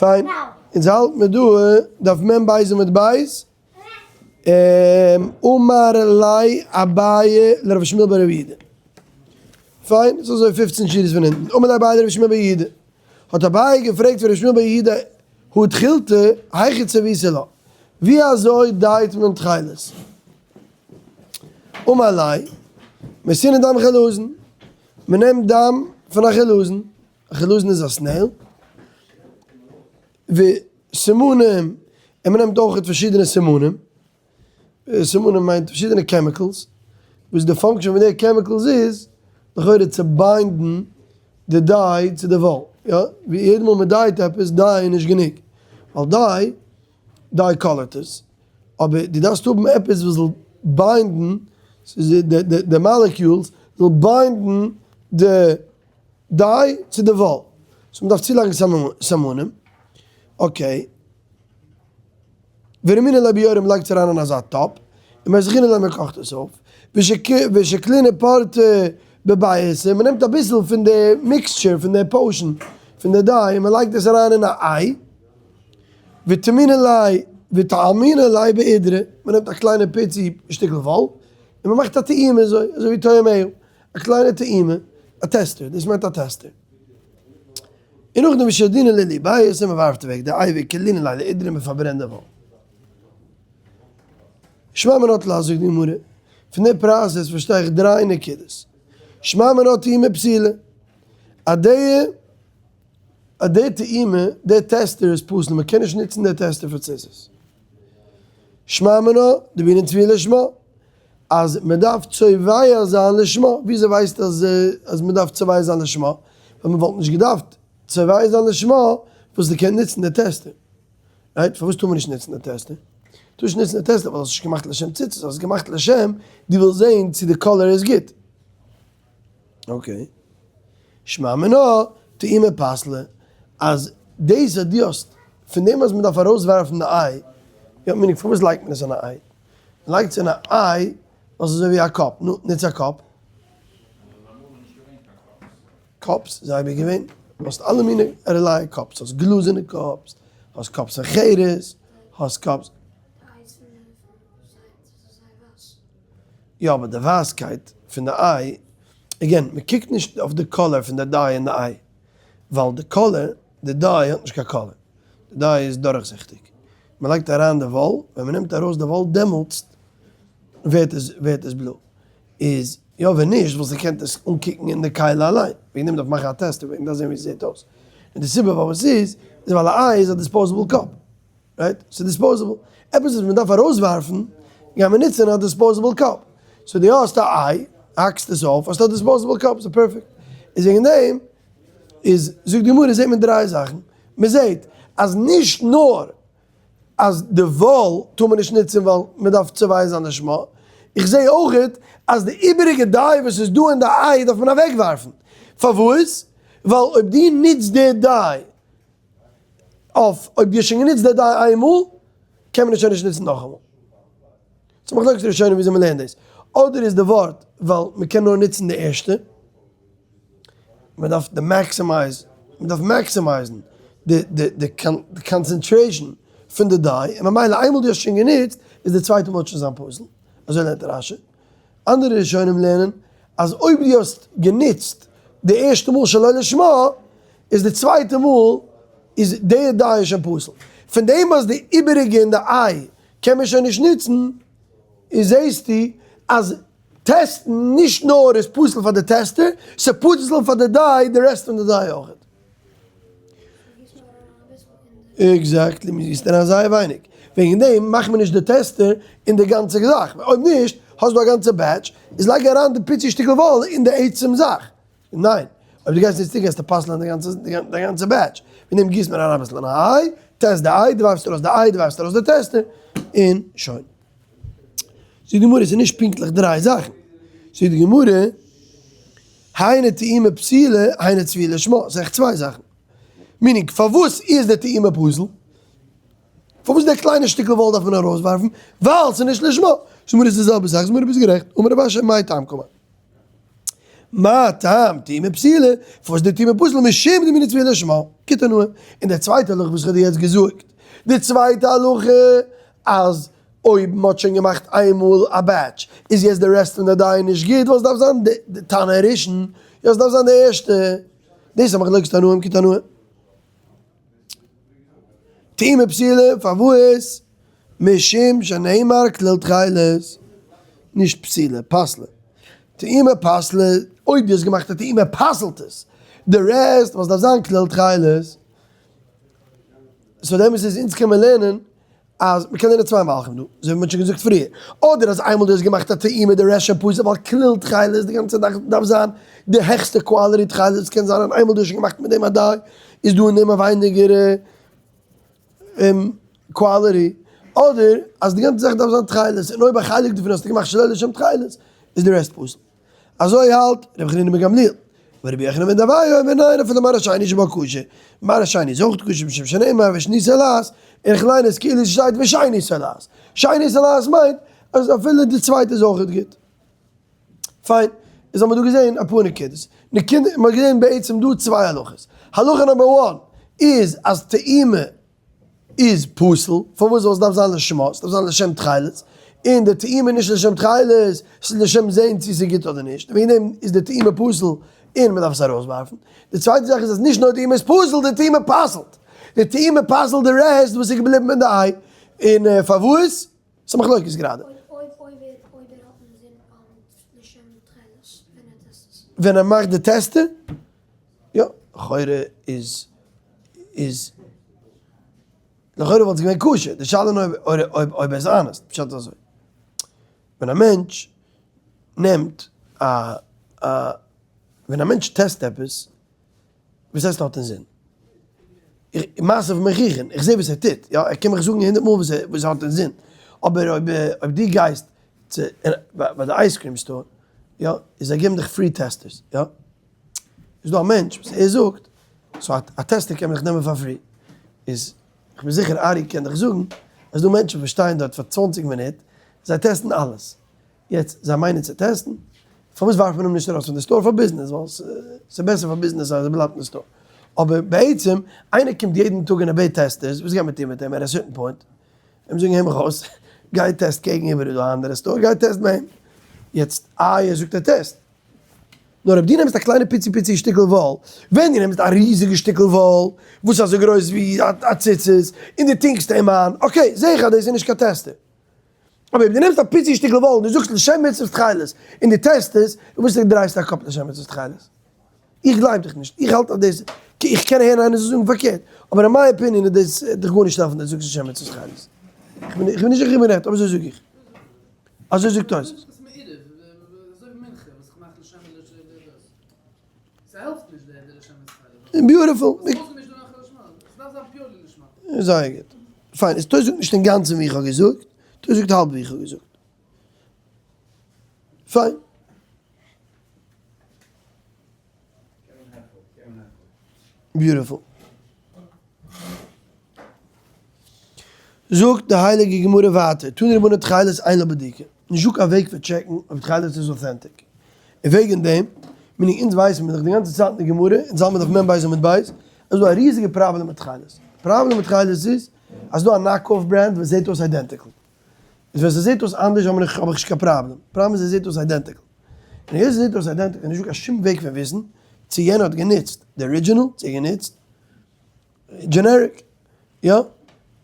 פיין, אונז האלט מיר דא דף מ בית עמוד בית, אמר ליה אביי לרבי שמואל בר רבי יהודה. פיין, ס'איז אזוי פופצן שורות פון אונטן. אמר ליה אביי לרבי שמואל בר יהודה. האט אביי געפרעגט פון רבי שמואל בר יהודה, הא תכילתא, היכי צביתו לה? ווי אזוי דייט מען תכלת? אמר ליה, מייתינן דם חלזון. מ'נעמט דם פון א חלזון, א חלזון איז א snail, וסימנים, און מ'נעמט אויכעט פארשידענע סימנים, סימנים מיינט פארשידענע chemicals, וואס די function פון די chemicals איז לכאורה צו ביינדן די dye צו די וואל, יא, ווי יעדע מאל מ'דייט עפעס, dye איז נישט גענוג, ווייל dye, dye קאלערט עס, אבער דו דארפסט האבן עפעס וואס זאל ביינדן, די molecules זאל ביינדן די dye צו די וואל, so מ'דארף צולייגן סמנים, okay. ורמינא ליה ביורא מ'לייגט עס אריין אין אזא טאפ, און מזחינן ליה מ'קאכט עס אויף, ושקלינן פורתא בביעתא, מ'נעמט אביסל פון די mixture פון די potion פון די dye און מ'לייגט עס אריין אין א איי, וטמינן ליה וטעמינן ליה באידרא, מ'נעמט א קליינע פיצי שטיקל וואל און מ'מאכט א טעימה אזוי, אזוי ווי טועמיה, א קליינע טעימה, א tester, דאס מיינט א tester. און נאכדעם ושדינן להו ביעתא און מ'ווארפט אוועק די איי וקלינן ליה לאידרא און מ'פארברענט די וואל. שמע מינה תלת זאגט די גמרא, פון די process פארשטיי איך דריי נקודות. שמע מינה טעימה פסילה, א דעה אז די טעימה, די tester איז פסול, מ'קען נישט נוצן די tester פאר ציצית. שמע מינה דבעינן צביעה לשמה, אז מען דארף צובע זיין לשמה, וויאזוי ווייסטו אז אז מען דארף צובע זיין לשמה? ווייל מען וואלט נישט געדארפט צובע זיין לשמה וואלסטו געקענט נוצן די tester, right? פארוואס טאר מען נישט נוצן די tester? טאר נישט נוצן די tester ווייל האסט נישט געמאכט לשם ציצית, האסט געמאכט לשם דו ווילסט זען צו די color איז גוט. okay. שמע מינה טעימה פסלה, אז דאס אז דו האסט, פון דעם אז מען דארף ארויסווארפן די איי, יא meaning פארוואס לייגט מען עס אין א איי? מ'לייגט עס אין א איי ווייל ס'איז אזוי ווי א cup, נו, נוץ א cup. cups איז אייביג געווען, האסט אלע מיני ערליי cups, האסט גלאזערנע cups, האסט cups פון חרס, האסט cups. יא אבער די ווייסקייט פון די איי, again, מ'קוקט נישט אויף די color פון די dye אין די איי, ווייל די color, די dye האט נישט קיין color, די dye איז דורכזיכטיג, מען לייגט אריין די וואל, ווען מען נעמט ארויס די וואל דעמאלטס ווערט עס ווערט עס בלוי, איז יא ווען נישט וואלסטו געקענט עס אנקוקן אין די כלי אליין, וועגן דעם דארף מען מאכן א tester וועגן דארף זען ווי עס זעט אויס, און די סיבה פארוואס איז, איז ווייל א איי איז א disposable cup, right? ס'איז disposable, עפעס וואס מען דארף ארויסווארפן גייט מען נוצן א disposable cup, so דו האסט א איי, האקסט עס אויף, האסטו א disposable cup, ס'איז perfect, איז וועגן דעם איז זאגט די גמרא זעט מען דריי זאכן, מען זעט אז נישט נאר אז די וואל טאר מען נישט נוצן ווייל מען דארף צובע זיין לשמה, איך זע אויכעט אז די איבעריגע dye וואס איז דא אין די איי דארף מען אוועק ווארפן, פארוואס? ווייל אויב דו נוצט די dye אויף, אויב דו האסט שוין גענוצט די dye איינמאל, קען מען עס שוין נישט נוצן נאכאמאל. ס'איז מחלוקת ראשונים וויאזוי מען לערנט דאס, אדער איז די ווארט ווייל מען קען נאר נוצן די ערשטע, מען דארף די maximize, מען דארף מעקסימייזן די די די concentration פון די dye, און ממילא איינמאל דו האסט שוין גענוצט איז די צווייטע מאל וועט שוין זיין פסול, אזוי לערנט רש"י. אנדערע ראשונים לערנען אז אויב דו האסט גענוצט די ערשטע מאל שלא לשמה, איז די צווייטע מאל איז די dye שוין פסול. פון דעם אז די איבעריגע אין די איי קען מען שוין נישט נוצן, איז זעסטו אז טעסטן נישט נאר איז פסול פאר די tester, ס'איז פסול פאר די dye, די רעסט פון די dye אויכעט. exactly, מ'גיסט אריין זייער ווייניג. וועגן דעם מאכט מען נישט די tester אין די גאנצע זאך, אויב נישט האסטו א גאנצע batch, איז לייג אריין די פיצי שטיקל וואל אין די עצם זאך. ניין, אויב דו גייסט נישט צו גייסטו פסל'ען די גאנצע די גאנצע batch. וועגן דעם גיסט מען אריין אביסל אין א איי, test די איי, דו ווארפסט ארויס די איי, דו ווארפסט ארויס די tester, און שוין. זאגט די גמרא, עס איז נישט פונקטליך דריי זאכן. זאגט די גמרא, היינו טעימה פסילה, היינו צביעה לשמה, ס'איז עכט צוויי זאכן. meaning, פארוואס איז די טעימה פסול? פארוואס די קליינע שטיקל וואל דארף מען ארויסווארפן? ווייל ס'איז נישט לשמה. זאגט די גמרא, עס איז די זעלבע זאך, זאגט די גמרא, ביסט גערעכט, אמר רב אשי מאי טעמא קאמר. מה טעם טעימה פסולה, פארוואס די טעימה פסול משום דמינה צביעה לשמה, כתנאי, און די צווייטע הלכה וואס איך האב דיר יעצט געזאגט, די צווייטע הלכה אז אויב מ'האט שוין געמאכט איינמאל א batch איז יעצט די rest פון די dye נישט גוט ווייל ס'דארף זיין די תנא הראשון, יא ס'דארף זיין די ערשטע, דאס איז א מחלוקת תנאים כתנאי. טעימה פסולה פארוואס? משום שנאמר כליל תכלת, נישט פסילה, פסלה. טעימה פסלה, אויב דו האסט געמאכט א טעימה פסל'ט עס די rest וואס דארף זיין כליל תכלת. so די אמת איז אונז קען מען לערנען אז מ'קען לערנען צוויי מהלכים דא, אזוי ווי מ'האט שוין געזאגט פריער, אדער אז איינמאל דו האסט געמאכט א טעימה די rest שוין פסול ווייל כליל תכלת די גאנצע זאך דארף זיין די העכסטע quality תכלת וואס קען זיין און איינמאל דו האסט שוין געמאכט מיט דעם א dye איז דא אין דעם א ווייניגערע quality, אדער אז די גאנצע זאך דארף זיין תכלת און אויב א חלק דערפון האסטו געמאכט שלא לשם תכלת איז די rest פסול. אזוי האלט רבי חנינא בן גמליאל, ורבי יוחנן בן דבאי אומר ניין אפילו מראה שני שבה כשר, מראה שני איז אויך כשר משום שנאמר ושני תולעת, און איך ליין עס כאילו ס'שטייט ושני תולעת, שני תולעת מיינט אז אפילו די צווייטע איז אויך גוט. פיין, איז האבן מיר דא געזען אפאר נקודות, נקודה, מ'האט געזען בעצם דא צוויי הלכות, הלכה number one איז אז טעימה איז פסול, פארוואס זאל עס דארף זיין לשמה, עס דארף זיין לשם תכלת, און די טעימה איז נישט לשם תכלת, עס איז לשם זען צו עס איז גוט אדער נישט, וועגן דעם איז די טעימה פסול און מען דארף עס ארויסווארפן. די צווייטע זאך איז אז נישט נאר די טעימה איז פסול, די טעימה פסל'ט. די טעימה פסל'ט די rest וואס איז געבליבן אין די איי, און פארוואס? ס'איז א מחלוקת גראדע. ווען ער מאכט די tester? יא, לכאורה איז איז לכאורה וואלט עס געווען כשר, די שאלה נאר אויב אויב אויב ער איז honest, פשט איז אזוי, ווען א מענטש נעמט א א ווען א מענטש test עפעס, וואס הייסט האט אינזין? איך מעשיו מוכיחין, איך זע וואס ער טוט, יא, ער קען מיך זאגן הונדערט מאל וואס ער וואס ער האט אינזין, אבער אויב אויב דו גייסט צו ביי די ice cream store, יא, איז זיי געבן דיך free testers, יא. איז דא א מענטש וואס ער זאגט, so א tester קען מען דאך נעמען פאר free, איז איך בין זיכער ארי קען דיך זאגן אז דא מענטשן וואס שטייען דארט פאר 20 מינוט, זיי test ן אלעס, יעצט זיי מיינען צו test ן, פארוואס ווארפט מען אים נישט ארויס פון די store? פאר ביזנעס, ווייל ס'איז בעסער פאר ביזנעס אז ער בלייבט אין די store, אבער בעצם איינער קומט יעדן טאג און ער בעט testers, וואס גייט מען טון מיט אים at a certain point? אים זאגן הער מיך אויס, גיי test קעגן איבער איז דא א אנדערע store, גיי test ביי אים, יעצט איי ער זאגט ער test, נאר אויב דו נעמסט א קליינע פיצי פיצי שטיקל וואל, ווען דו נעמסט א ריזיגע שטיקל וואל, וואס איז אזוי גרויס ווי א ציצית, און דו טונקסט אים איין, okay, זעה איך אז דאס איז נישט קיין tester. אבער אויב דו נעמסט א פיצי שטיקל וואל און דו זאגסט לשם מצוות תכלת, און דו test עס, וואס דרייסטו א קאפ לשם מצוות תכלת? איך גלייב דיך נישט, איך האלט אז דאס, איך קען הערן איינער זאל זאגן פארקערט, אבער אין מיין opinion איז דאס דיך גארנישט העלפן דו זאגסט לשם מצוות תכלת. איך בין נישט זיכער איך בין רעכט, אבער אזוי זאג איך. אזוי זאגט תוס'. Beautiful. זייער גוט. פיין, איז תוס' זאגט נישט אינגאנצן ווי איך האב געזאגט, תוס' זאגט האלב ווי איך האב געזאגט. פיין. Beautiful. זאגט די הייליגע גמרא ווייטער, תנו רבנן תכלת אין לו בדיקה, נישט דא קיין וועג פון check ן אויב תכלת איז authentic, און וועגן דעם, meaning אונז ווייסן מיר דאך די גאנצע צייט אין די גמרא, אונז האלט מיר דף מ ב עמוד ב', אז ס'דא א ריזיגע פראבלעם מיט תכלת, די פראבלעם מיט תכלת איז אז ס'דא א knock off brand וואס זעט אויס identical, איז ווען ס'זעט אויס אנדערש האב איך נישט קיין פראבלעם, פראבלעם איז ס'זעט אויס identical, און היות ס'זעט אויס identical איז נישטא קיין שום וועג פון וויסן צו יענער האט גענוצט די original צו ער האט גענוצט generic, יא,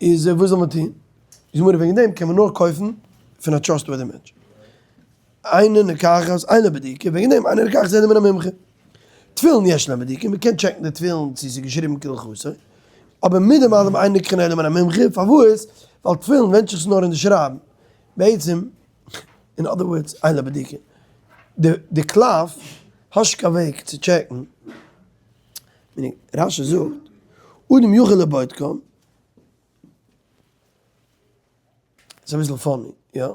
איז וואס זאל מען טון? איז גמרא וועגן דעם קען מען נאר קויפן פון א trustworthy מענטש. אינה נלקחת אינה בדיקה, וועגן דעם אינה נלקחת אלא מן המומחה. תפילין יש להם בדיקה, מען קען check ן די תפילין צו ס'איז געשריבן כהלכתו, אבער מיט דעם אלעם אינה נלקחת אלא מן המומחה, פארוואס? ווייל תפילין ווענדט זיך נאר אין די שרייבן. בעצם, in other words, אינה בדיקה. די קלף האסט נישט קיין וועג צו check ן. רשי זאגט, אדם יכול לבודקם, ס'איז אביסל funny, יא?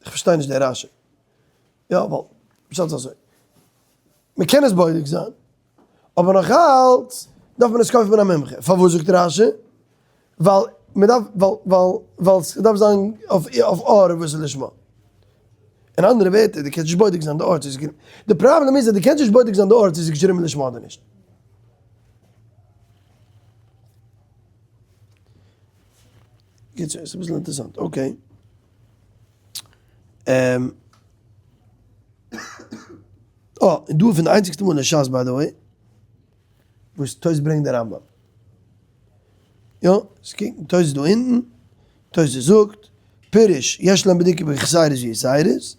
איך פארשטיי נישט די רשי. יא, ווייל, פשט איז אזוי, מ'קען עס בודק זיין, אבער נאך אלץ דארף מען עס קויפן פון א מומחה. פארוואס זאגט רשי? ווייל מ'דארף, ווייל, ווייל, ווייל ס'דארף זיין אויף אור וואס איז לשמה. אין אנדערע ווערטער, דו קענסט נישט בודק זיין די ארט צו ס'איז געשריבן. די פראבלעם איז אז דו קענסט נישט בודק זיין די ארט צו ס'איז געשריבן לשמה אדער נישט. קיצור, ס'איז אביסל אינטערעסאנט. Okay. אה, און דא פון די איינציגסטע מאל אין שס by the way, וואס תוס' ברענגט די רמב ם. יא, ס'קוקט תוס' דא אונטן, תוס' זאגט, פירוש, יש להם בדיקה בחסרות ויתירות,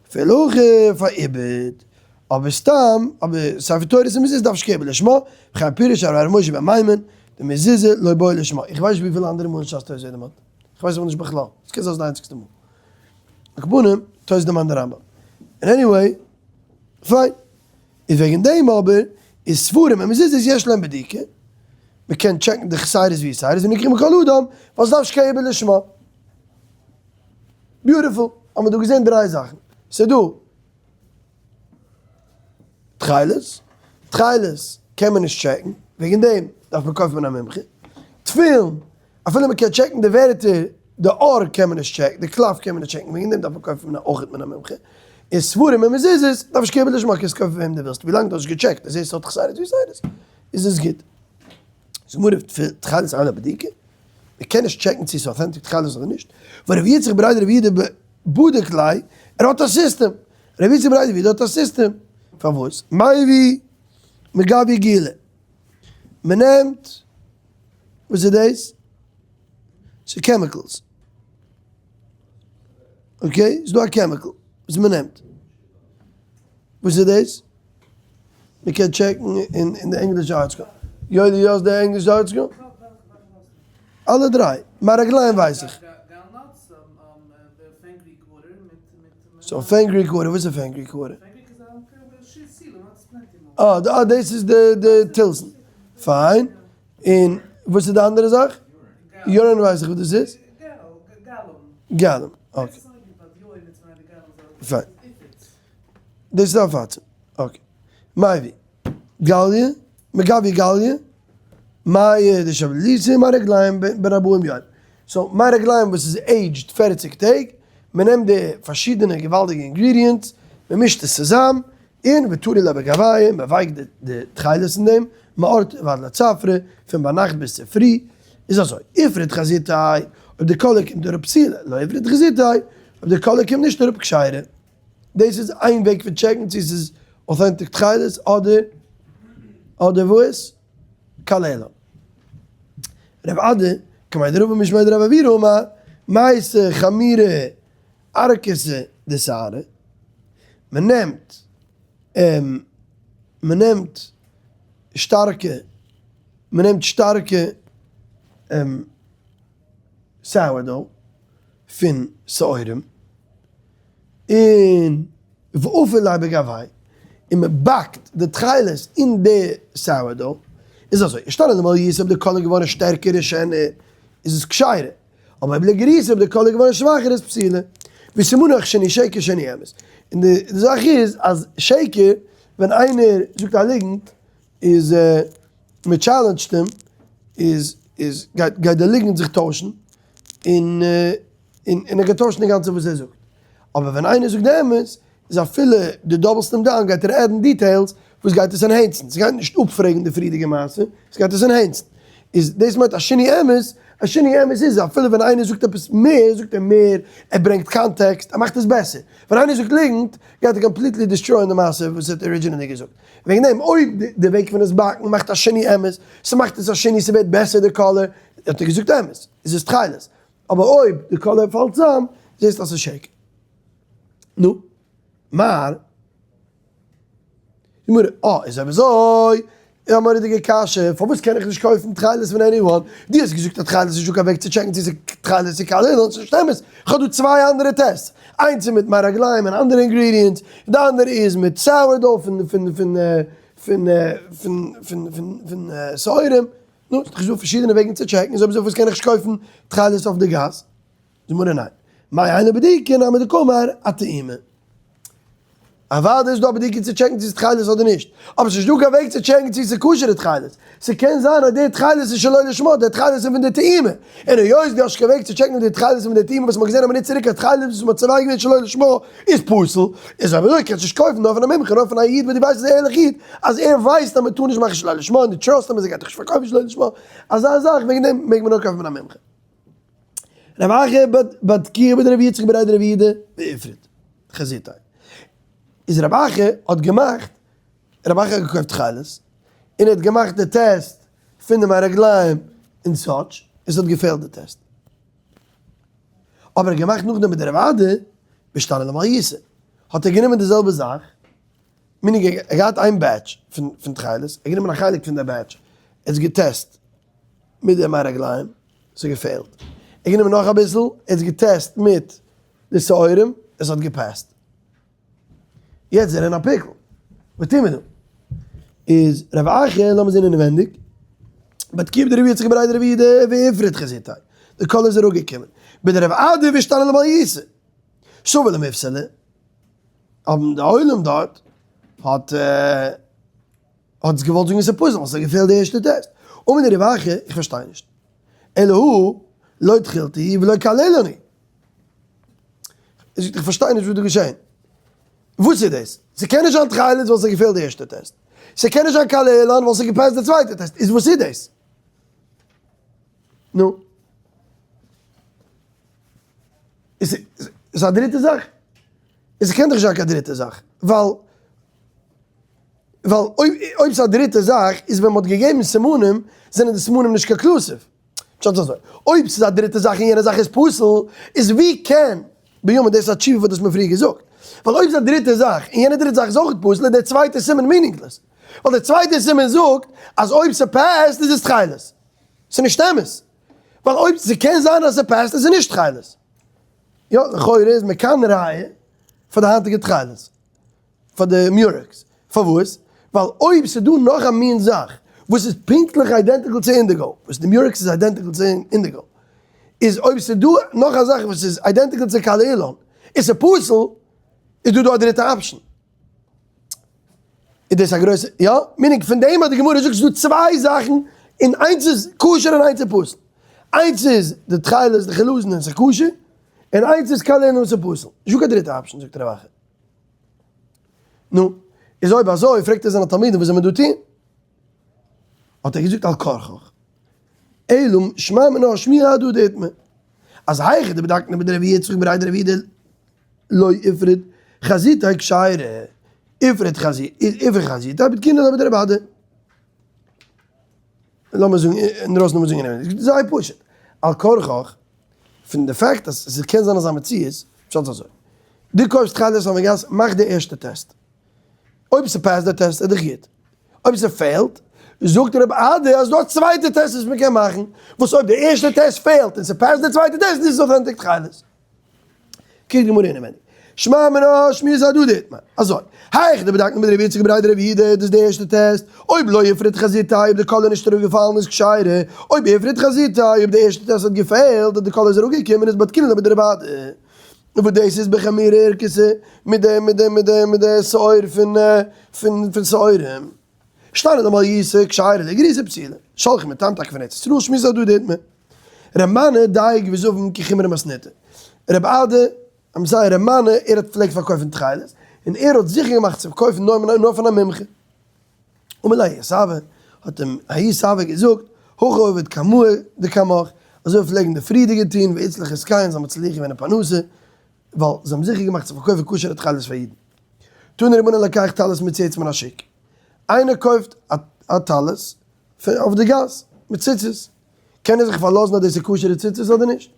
אפילו הכי פאר עיבוד, אבער סתם, אבער ספר תורות און מזוזה דארף שקיעה בלשמה, וכן פירוש הרב משה בן מיימון, די מזוזה לא בעי לשמה. איך ווייס נישט וויפיל אנדערע מאל אין שס תוס' ווערט דערמאנט, איך ווייס אויך נישט בכלל, ס'קען זיין ס'איז די איינציגסטע מאל. על כל פנים, תוס' דערמאנט די רמב ם. און anyway, פיין. איז וועגן דעם אבער איז ספרים און מזוזות יש להם בדיקה, מען קען טשעקן די חסרות ויתירות ונקרא מכל אדם, ווייל ס'דארף שקיעה בלשמה. Beautiful, האבן מיר דא געזען דריי זאכן, ס'איז דא תכלת, תכלת קען מען נישט טשעקן, וועגן דעם דארף מען קויפן א מומחה, תפילין אפילו מען קען טשעקן די ווערטער, די אור קען מען נישט טשעקן, די קלף קען מען נישט טשעקן, וועגן דעם דארף מען קויפן אויך מן המומחה. און ספרים און מזוזות דארף נישט קען מען נישט מאכן, קענסט קויפן וועם דו ווילסט, ווילאנג דו האסט געטשעקט אז עס האט חסרות ויתירות איז עס גוט. זאג מיר תכלת אינה בדיקה, מען קען נישט טשעקן צו עס איז authentic תכלת אדער נישט, ורבי יצחק בריה דרב יהודה בדק ליה, ער האט א סיסטעם, רבי יצחק בריה דרב יהודה האט א סיסטעם, פארוואס? מביא מגביא גילה, מען נעמט וואס איז דאס? ס'איז chemicals. Okay, ס'איז דא א chemical וואס מ'נעמט. וואס איז דאס? מ'קען טשעקן אין די ענגלישע ArtScroll. יואלי דו האסט די ענגלישע ArtScroll? אלע דריי. מי רגלים ווייס איך. So fenugreek water, וואס איז fenugreek water? אה, דאס איז די תלתן. פיין. און וואס איז די אנדערע זאך? Urine ווייס איך וואס דאס איז. Gallum, okay. פיין. דאס איז א פארצעם. Okay. מביא. גליא, מגביא גליא, מיא דשבליליתא מי רגלים בן ארבעים יום. So מי רגלים וואס איז aged 40 טעג, מען נעמט די פארשידענע געוואלדיגע ingredients, מען מישט עס צוזאם, און וטרי ליה בגוויה, מען ווייקט די תכלת אין דעם, מאורתא ועד לצפרא, פון ביינאכט ביז צופרי, איז אזוי, איפרט חזיתיה, אויב די קאליר קומט אראפ פסילה, לא איפרט חזיתיה, אויב די קאליר קומט נישט אראפ כשרה. דאס איז איין וועג פון טשעקן צו ס'איז authentic תכלת אדער אדער וואס? קללה. רב אדא, קמיה דרבא משמיה דרב עוירא אמר, מייתי חמירא ערקתא דשערי, מען נעמט מען נעמט שטארקע מען נעמט שטארקע sourdough פון שעורים, און ואפי ליה בגוויה, און מען באקט די תכלת אין די sourdough, איז אזוי, אשתני למעליותא אויב די קאליר געווארן שטערקער און שענער איז עס כשרה, אבער אויב לגריעותא אויב די קאליר געווארן שוואכער איז פסילה, וסימנך שני שקר שני אמת, און די זאך איז אז שקר ווען איינער זאגט א ליגנט איז מען טשאלענדזשט אים איז איז גייט גייט די ליגנט זיך טוישן און און ער גייט טוישן די גאנצע וואס ער זאגט, אבער ווען איינער זאגט די אמת איז אפילו דו דאבלסט אים down גייט ער עדן details וואס גייט עס ענהענסן, ס'גייט נישט אפפרעגן די פריערדיגע מעשה, ס'גייט עס ענהענסן. איז דאס מיינט א שינוי אמת, א שינוי אמת איז אפילו ווען איינער זאגט עפעס מער, זאגט ער מער, ער ברענגט context, ער מאכט עס בעסער. ווען איינער זאגט ליגנט, גייט ער completely דעסטרויען די מעשה וואס ער האט originally געזאגט. וועגן דעם אויב די וועג פון עס באקן מאכט א שינוי אמת, ס'מאכט עס א שינוי, ס'ווערט בעסער די קאלער, האט ער געזאגט אמת, איז עס תכלת. אבער אויב די קאלער פאלט צאם, זעסטו אז ס'איז שקר. נו, מר. די גמרא, אה, איז אויב אזוי, איז א מורא'דיגע קשיא, פארוואס קען איך נישט קויפן תכלת פון anyone? דו האסט געזאגט אז תכלת איז נישטא קיין וועג צו טשעקן צו ס'איז תכלת צו קאליר, ס'איז נישט אמת, איך האב דא צוויי אנדערע tests, איינס איז מיט מי רגלים און אנדערע ingredients, און די אנדערע איז מיט sourdough פון פון פון פון פון פון פון פון שעורים, נו, ס'איז דאך דא פארשידענע וועגן צו טשעקן, איז אויב אזוי פארוואס קען איך נישט קויפן תכלת אויף די גאס? די גמרא ניין. מאי היינו בדיקה נמי דקאמר אטעימה. אוודאי איז דא א בדיקה צו טשעקן צו ס'איז תכלת אדער נישט, אבער ס'נישט דא קיין וועג צו טשעקן צו ס'איז כשר'ע תכלת, ס'קען זיין אז די תכלת איז שלא לשמה, די תכלת איז פון די טעימה, און היות דו האסט נישט קיין וועג צו טשעקן אויב די תכלת איז פון די טעימה וואס מ'האט געזען א מינוט צוריק אז תכלת וואס מ'האט צובע געווען שלא לשמה איז פסול, איז אויב אזוי קענסטו נישט קויפן נאר פון א מומחה, נאר פון א איד וואס דו ווייסט איז א ערליכע איד, אז ער ווייסט אז מ'טאר נישט מאכן שלא לשמה און דו trust אים אז ער גייט דיך נישט פארקויפן שלא לשמה, אזא זאך וועגן דעם מעג מען נאר קויפן פון א מומחה. רב אחא בדקוה בדרבי יצחק בריה דרב יהודה ואיפרט חזיתיה איז רב אחא האט געמאכט רב אחא האט געקויפט תכלת און ער האט געמאכט די טעסט פון די מי רגליים און סאטש און ס'האט געפעלט די טעסט אבער ער האט געמאכט נאכדעם מיט די רב אדא ואישתני למעליותא האט ער גענומען די זעלבע זאך meaning ער האט געהאט איין batch פון תכלת ער האט גענומען א חלק פון די batch ער האט עס געטעסט מיט די מי רגליים, ס'האט געפעלט. ער האט גענומען נאך אביסל, ער האט עס געטעסט מיט די שעורים, עס האט געפעסט. יעצט איז ער אין א pickle. וואס טוהן מיר דא? איז רב אחא, לאמיר זעהן אינעווענדיג, בדקוה בדרבי יצחק בריה דרב יהודה ואיפרט חזיתיה, די קול איז אראפגעקומען. בדרב אדא ואישתני למעליותא. סבר למיפסלה, האבן די עולם דארט האט. האט עס געוואלט זאגן עס איז פסול ווייל עס האט געפעלט די ערשטע טעסט. אמר רב אחא, איך פארשטיי נישט. אלא הא לא תכלתא ולא קלעילני. ער זאגט איך פארשטיי נישט וואס איז דא געשען. וואס איז דאס? ס'קען נישט זיין תכלת ווייל עס האט געפעלט די ערשטע טעסט. ס'קען נישט זיין קלעילן ווייל עס האט געפעסט די צווייטע טעסט. איז וואס איז דאס? נו. איז עס א דריטע זאך? עס קען דאך נישט זיין קיין דריטע זאך, ווייל ווייל אויב אויב ס'איז א דריטע זאך איז ווען מ'האט געגעבן סימנים זענען די סימנים נישט conclusive. פשט איז אזוי, אויב ס'איז א דריטע זאך און יענע זאך איז פסול, איז ווי קען ביומא דאס איז א תשובה וואס דו האסט מיר פריער געזאגט. ווייל אויב ס'איז א דריטע זאך און יענע דריטע זאך איז אויך פסול איז דער צווייטער סימן meaningless. ווייל דער צווייטער סימן זאגט אז אויב ס'פעסט איז עס תכלת. ס'איז נישט אמת. ווייל אויב ס'קען זיין אז ס'פעסט איז עס נישט תכלת. יא, לכאורה איז מכאן ראיה פאר די היינטיגע תכלת. פאר די murex. פארוואס? ווייל אויב ס'איז דא נאך א מין זאך וואס איז פונקטליך identical צו indigo, וואס די murex איז identical צו indigo, איז אויב ס'איז דא נאך א זאך וואס איז identical צו קלא אילן, און ס'איז פסול, איז דא דא א דריטע option. איז דאס א גרויסע, יא? meaning פון דעם אז די גמרא זאגט ס'איז דא צוויי זאכן און איינס איז כשר און איינס איז פסול. איינס איז די תכלת, די חלזון און ס'איז כשר, און איינס איז קלא אילן און ס'איז פסול. נישטא קיין דריטע option זאגט רב אחא. נו, איז אויב אזוי פרעגט ער זיינע תלמידים וואס זאל מען דא טון? האט ער געזאגט על כרחך, אלא שמע מינה שמיעה הדדי איתמר, אז היכא דבדקנא בדרבי יצחק בריה דרב יהודה לא איפרט חזיתיה כשרה, איפרט חזיתיה בדקינן לה בדרב אדא. לאמיר זאגן אינדרויסן לאמיר זאגן אינעווייניג, זייער פשוט, על כרחך, פון די fact אז עס קען זיין אזא מציאות, פשט איז אזוי, דו קויפסט תכלת אויפן גאס, מאך די ערשטע טעסט, אויב ס'פעסט די טעסט איז דאך גוט, אויב ס'פעלט, זאגט רב אדא אז ס'דא א צווייטע טעסט וואס מ'קען מאכן, וואס אויב די ערשטע טעסט פעלט און ס'פעסט די צווייטע טעסט איז עס authentic תכלת. קוקט די גמרא אינעווייניג. שמע מינה שמיעת הדדי איתמר. אזוי. היכא דבדקנא בדרבי יצחק בריה דרב יהודה, דאס איז די ערשטע טעסט. אויב לא איפרט חזיתיה, אויב די קאליר איז נישט אראפגעפאלן איז כשרה. אויב איפרט חזיתיה, אויב די ערשטע טעסט האט געפעלט אז די קאליר איז אראפגעקומען איז בדקינן לה בדרב אדא. וואס דאס איז בחמירא ערקתא מיט די מיט די מיט די מיט די שעור פון פון פון שעורים. שתנא דמעליותא כשרה לגריעותא פסולה. שלחו מטעם טאקע פון ארץ ישראל שמיעת הדדי איתמר. ר' מני דייג וזבין כחומרא מתניתא. רב אדא, I'm sorry, ר' מני, ער האט פלעגט פארקויפן תכלת, און ער האט זיכער געמאכט צו קויפן נאר נאר פון א מומחה. אמר ליה ההוא סבא, האט אים ההוא סבא געזאגט, הכי עבוד קמאי דקמך, אזוי פלעגן די פריערדיגע טון, ואצטליך עסקיהון, זיי האבן מצליח געווען אין פרנסה, ווייל זיי האבן זיכער געמאכט צו פארקויפן כשר'ע תכלת פאר אידן. תנו רבנן לוקח טלית מצוץ מן השוק, איינער קויפט א טלית פון אויף די גאס מיט ציצית, קען ער זיך פארלאזן אז דאס איז כשר'ע ציצית אדער נישט?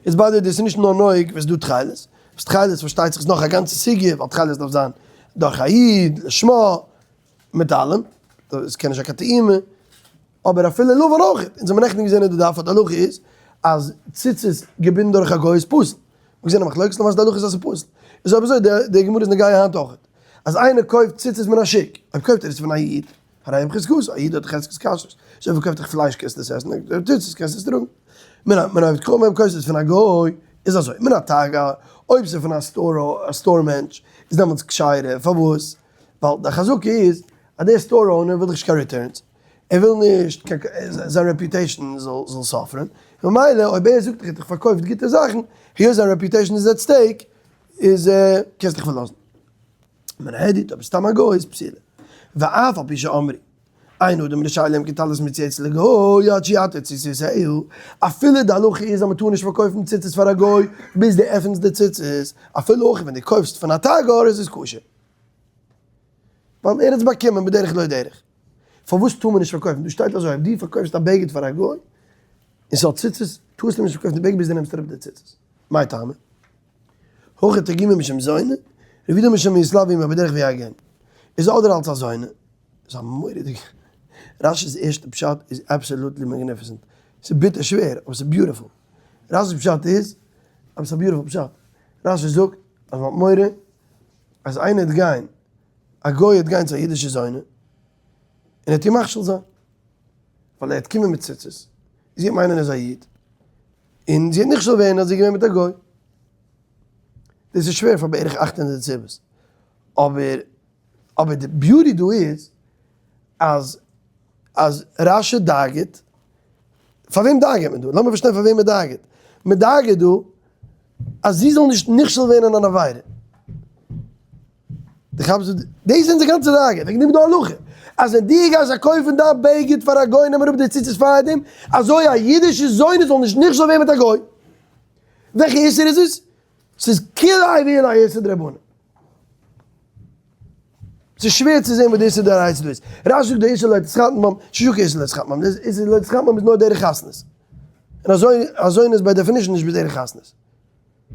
איז by the way דאס איז נישט נאר נוהג ווען ס'איז דא תכלת, וואס תכלת פארשטייט זיך איז נאך א גאנצע סוגיא, ווייל תכלת דארף זיין דורך א איד, לשמה, מיט אלעם, עס קען נישט זיין קיין טעימה, אבער אפילו לבן אויך, אונז האבן נעכטן געזען אין די דף אז די הלכה איז אז ציצית געבינדן דורך א גוי איז פסול, מ'האט געזען א מחלוקת למעשה די הלכה איז אז ס'איז פסול, איז אויב אזוי די גמרא איז נוגע היינט אויך, אז איינער קויפט ציצית מן השוק, אויב קויפט ער עס פון א איד, הרי בחזקתו, א איד האט חזקת כשרות, אזוי ווי קויפט איך פלייש קענסטו עס עסן, ציצית קענסטו עס טראגן. מן העובד כוכבים אויב קויפסטו עס פון א גוי. איז אזוי, מן התגר, אויב ס'איז פון א store, א store מענטש, איז דעמאלטס כשרה, פארוואס? ווייל די חזקה איז אז דער store owner וויל דאך נישט קיין returns, ער וויל נישט קיין זיין reputation זאל suffer ען, ממילא אויב ער זאגט דיך ער האט דיך פארקויפט גוטע זאכן, היות זיין reputation איז at stake, איז קענסט דיך פארלאזן. מן ההדיוט, אבער סתם א גוי איז פסולה. ואף על פי שאמרו, אין אדם רשאי למכור טלית מצויצת לגוי עד שיתיר ציציתיה, אפילו די הלכה איז אז מ'טאר נישט פארקויפן ציצית פאר א גוי ביז דו עפענסט די ציצית, אפילו אויך ווען דו קויפסט פון א תגר איז עס כשר. ווייל ער האט עס באקומען בדרך לא דרך. פארוואס טאר מען נישט פארקויפן? דא שטייט אזוי, אויב דו פארקויפסט א בגד פאר א גוי און ס'האט ציצית, טארסטו נישט פארקויפן די בגד ביז דו נעמסט אראפ די ציצית. מאי טעמא? הכא תרגימו משום זונה, רב יהודה משום יתלוה עמה בדרך ויהרגנו. איז אדער אלס א זונה, איז א מורא'דיגע, רש"י'ס ערשטע פשט איז absolutely magnificent, ס'איז ביטער שווער אבער ס'איז beautiful. רש"י'ס פשט איז, אבער ס'איז א beautiful פשט. רש"י זאגט אז מ'האט מורא אז איינער וועט גיין, א גוי וועט גיין צו א אידישע זונה, און ער וועט איר מכשיל זיין, ווייל ער וועט קומען מיט ציצית, זי וועט מיינען ער איז א איד, און זי וועט נכשל ווערן אז זי איז געווען מיט א גוי. דאס איז שווער פאר בערך 800 סיבות. אבער אבער די beauty דא איז אז אז רש"י דאגה'ט, פאר וועם דאגה'ט מען דא? לאמיר פארשטיין פאר וועם מען דאגה'ט. מען דאגה'ט דא אז זי זאל נישט נכשל ווערן אין אן עבירה. דו כאפסט וואס דאס איז אונזער גאנצע דאגה, וועגן דעם איז דא הלכה אז ווען דו גייסט קויפן דיין בגד פאר א גוי נעם אראפ די ציצית פארדעם, אזוי א אידישע זונה זאל נישט נכשל ווערן מיט א גוי. וועלכע איסור איז עס? ס'איז כולי ואולי איסור דרבנן. ס'איז שווער צו זען וואס די איסור דאורייתא דא איז. רש"י זאגט די איסור לא תתחתן בם, ס'איז נישטא קיין איסור לא תתחתן בם, די איסור לא תתחתן בם איז נאר דרך חתנות. און אזוי אזוינע איז by definition נישט בדרך חתנות.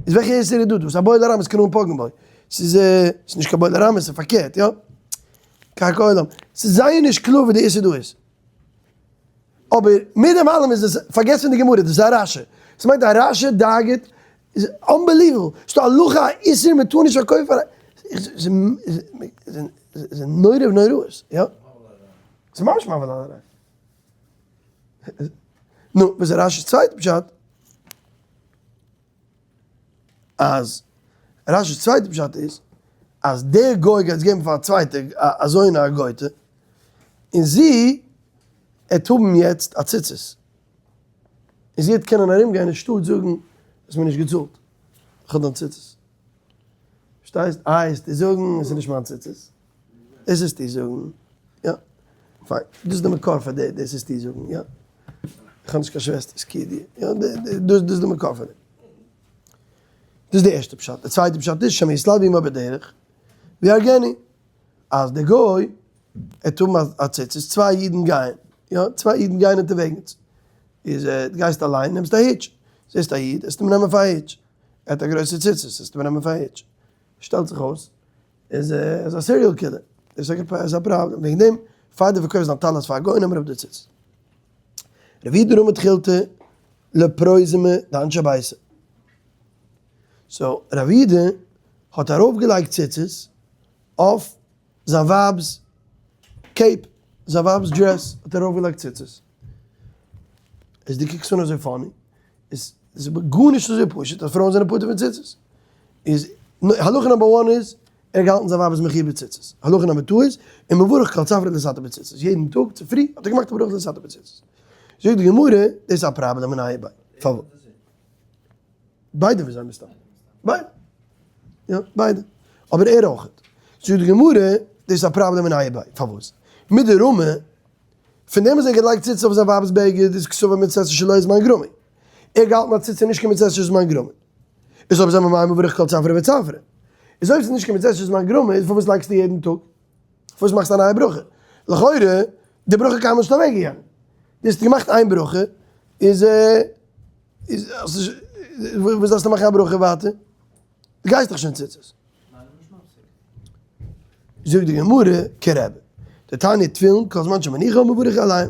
איז וועלכע איסור איז דא דא? ס'איז א בועל ארמית קנאין פוגעין בו. ס'איז ס'איז נישט קיין בועל ארמית, ס'איז פארקערט, יא? קרקע עולם. ס'איז זייער נישט קלאר וואס די איסור דא איז. אבער מיט דעם אלעם איז עס, פארגעס פון די גמרא, דאס איז א רש"י. ס'מיינט א רש"י דאגה'ט, איז unbelievable. ס'דא הלכה א איסור מ'טאר נישט פארקויפן פאר א, ס'איז נורא ונוראות, יא? ס'איז ממש מבהיל על הרעיון. נו, וואס איז רש"י'ס צווייטע פשט? אז רש"י'ס צווייטע פשט איז אז דער גוי גייט עס געבן פאר א צווייטע א זונה א גויטע, און זי עט האבן יעצט א ציצית, און זי עט קענען ארום גיין אין שטאט זאגן האסט מיר נישט געצאלט, איך האב דיין ציצית. פארשטייסט? איי עסטו זאגן עס איז נישט מיין ציצית, דאס עסטו זאגן, יא, פיין, דאס איז די מקור פאר די דאס עסטו זאגן, יא, איך האב נישט קיין שוועסטערס כידוע, יא, דאס איז די מקור פאר דעם. דאס איז די ערשטע פשט, די צווייטע פשט איז שמא יתלוה עמה בדרך ויהרגנו, אז די גוי עט האבן א ציצית, צוויי אידן גייען, יא, צוויי אידן גייען אונטערוועגנס, איז דו גייסט אליין נעמסט א hitch, זעסט א איד עסטו אים נעמען פאר א hitch, ער האט א גרויסע ציצית עסטו אים נעמען פאר א hitch, שטעלט זיך אויס איז ער א serial killer, דאס איז א פראבלעם, וועגן דעם פאר דו פארקויפסט דיין טלית פאר א גוי נעם אראפ די ציצית. רב יהודה רמי תחילתא לפרוזמא דאנשי ביתא. so רב יהודה האט ארויפגעלייגט ציצית אויף זיין ווייב'ס cape, זיין ווייב'ס dress האט ער ארויפגעלייגט ציצית. איז דו קוקסט אן אזוי funny, איז גארנישט אזוי פשוט אז פרויען זענען פטור פון ציצית. איז הלכה number one איז, ער האט געהאלטן זיין ווייב איז מחויב בציצית. הלכה number two איז, ומברך כל צפרא דלתתא בציצית. יעדן טאג צופרי האט ער געמאכט א ברכה דלתתא בציצית. זאגט די גמרא, דאס איז א פראבלעם אין איי ביי. פארוואס? ביידע ווי זיי מסתם. ביידע. יא, ביידע. אבער ער אויך. זאגט די גמרא, דאס איז א פראבלעם אין איי ביי. פארוואס? מדרמי, פון דעם וואס ער האט געלייגט ציצית אויף זיין ווייב'ס בגד איז קסבר מצות עשה שלא זמן גרמא. ער האט געהאלטן אז ציצית איז נישט קיין מצות עשה שהזמן גרמא. איז אויב אזוי ממאי מברך כל צפרא וצפרא? איז אויב ס'איז נישט קיין מצות עשה שהזמן גרמא איז פארוואס לייגסטו יעדן טאג? פארוואס מאכסטו א נייע ברכה? לכאורה די ברכה קיינמאל נישט אוועק געגאנגען. דו האסט געמאכט איין ברכה איז איז וואס דארפסטו מאכן א ברכה ווייטער? דו גייסט דאך שוין ציצית. זאגט די גמרא כרבי דתניא תפילין כל זמן שמניחן מברך עליהם